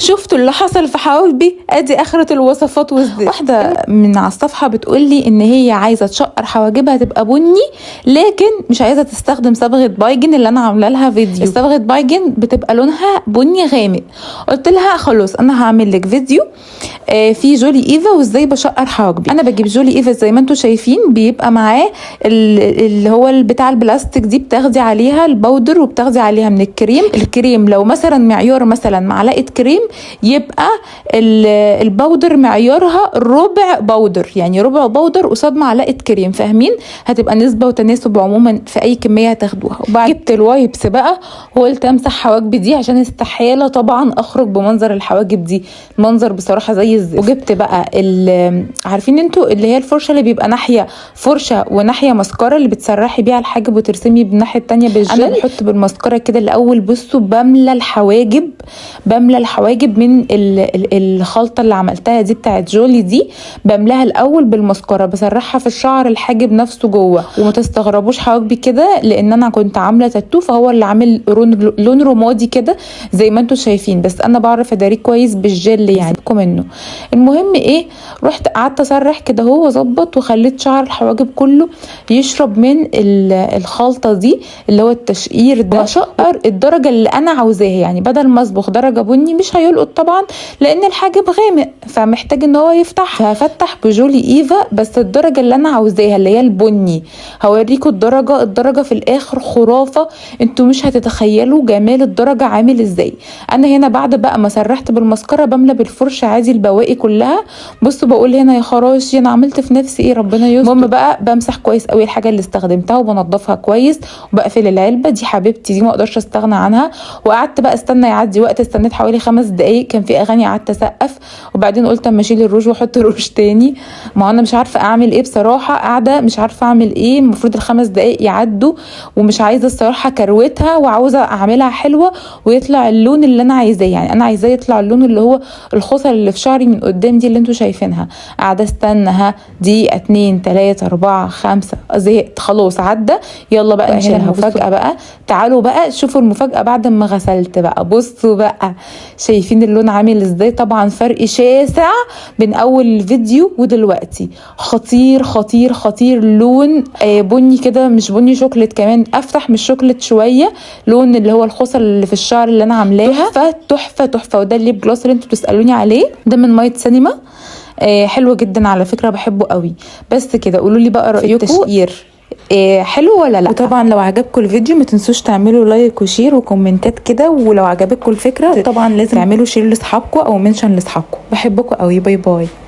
شفتوا اللي حصل في حواجبي؟ ادي اخرة الوصفات والزيت. واحدة من على الصفحة بتقول لي ان هي عايزه تشقر حواجبها تبقى بني، لكن مش عايزه تستخدم صبغة بايجن اللي انا عامله لها فيديو. صبغة بايجن بتبقى لونها بني غامق. قلت لها خلاص انا هعمل لك فيديو في جولي ايفا وازاي بشقر حواجبي. انا بجيب جولي ايفا زي ما انتم شايفين، بيبقى معاه اللي هو بتاع البلاستيك دي، بتاخدي عليها ال powder وبتاخدي عليها من الكريم. الكريم لو مثلا معيار مثلا معلقه كريم، يبقى ال powder معيارها ربع powder، يعني ربع powder قصاد معلقه كريم، فاهمين؟ هتبقى نسبه وتناسب عموما في اي كمية هتاخدوها. وبعد جبت ال wipes بقى وقلت امسح حواجبي دي، عشان استحالة طبعا اخرج بمنظر الحواجب دي، المنظر بصراحة زي الزفت. وجبت بقى عارفين انتوا اللي هي الفرشة اللي بيبقى ناحية فرشه وناحية مسكره، اللي بتسرحي بيها الحاجب وترسمي بالناحيه التانية بالجل. انا بحط بالمسكره كده الاول، بصوا بملى الحواجب، بملى الحواجب من الخلطة اللي عملتها دي بتاعت جولي دي، بملاها الاول بالمسكره، بسرحها في الشعر الحاجب نفسه جوه. وما تستغربوش حواجبي كده، لان انا كنت عامله تاتو، فهو اللي عامل لون رمادي كده زي ما انتوا شايفين، بس انا بعرف ادارية كويس بالجل يعني منه. المهم ايه، رحت قعدت اسرح كده هو ظبط، وخليت شعر الحواجب كله يشرب من الخلطة دي اللي هو التشقير ده، بشقر الدرجة اللي انا عاوزاها، يعني بدل ما اصبغ درجه بني مش هيلقط طبعا لان الحاجب غامق، فمحتاج ان هو يفتح، فهفتح بجولي ايفا بس الدرجة اللي انا عاوزاها اللي هي البني. هوريكم الدرجة في الاخر خرافه، انتوا مش هتتخيلوا جمال الدرجة عامل ازاي. انا هنا بعد بقى ما سرحت بالمسكره بملى بالفرشه عادي البواقي كلها. بصوا بقول هنا يا خراشي انا عملت في نفسي ايه، ربنا يستر. المهم بقى بمسح كويس قوي الحاجة اللي استخدمتها وبنضفها كويس، وبقفل العلبة دي حبيبتي دي ما اقدرش استغنى عنها. وقعدت بقى استنى يعدي وقت، استنيت حوالي 5 دقايق، كان في اغاني قعدت اسقف، وبعدين قلت اما اشيل الروج واحط روج تاني، ما انا مش عارفه اعمل ايه بصراحة، قاعدة مش عارفه اعمل ايه. المفروض ال5 دقايق يعدوا، ومش عايزه الصراحة كروتها، وعاوزه اعملها حلوة ويطلع اللون اللي انا عايزاه، يعني انا عايزاه يطلع اللون اللي هو الخصل اللي في شعري من قدام دي اللي انتوا شايفينها. قاعدة استنى ها دقيقة 2 3 4 5، زهقت خلاص عدى، يلا بقى نشيلها. المفاجاة بقى، تعالوا بقى شوفوا المفاجاة بعد ما غسلت بقى. بصوا بقى شايفين اللون عامل ازاي؟ طبعا فرق شاسع بين اول الفيديو ودلوقتي، خطير خطير خطير. لون بني كده، مش بني شوكليت، كمان افتح من الشوكليت شوية، لون اللي هو الخصل اللي في الشعر اللي انا عاملاها، تحفة تحفة تحفة. وده ال lip gloss اللي انتوا بتسالوني عليه، ده من مايت سينما، حلو جدا على فكرة، بحبه قوي. بس كده قولوا لي بقى رايكم في التشقير، حلو ولا لا؟ وطبعا لو عجبكم الفيديو ما تنسوش تعملوا like و share وكومنتات كده، ولو عجبتكم الفكرة طبعا لازم تعملوا share لاصحابكم او mention لاصحابكم. بحبكم قوي، bye bye.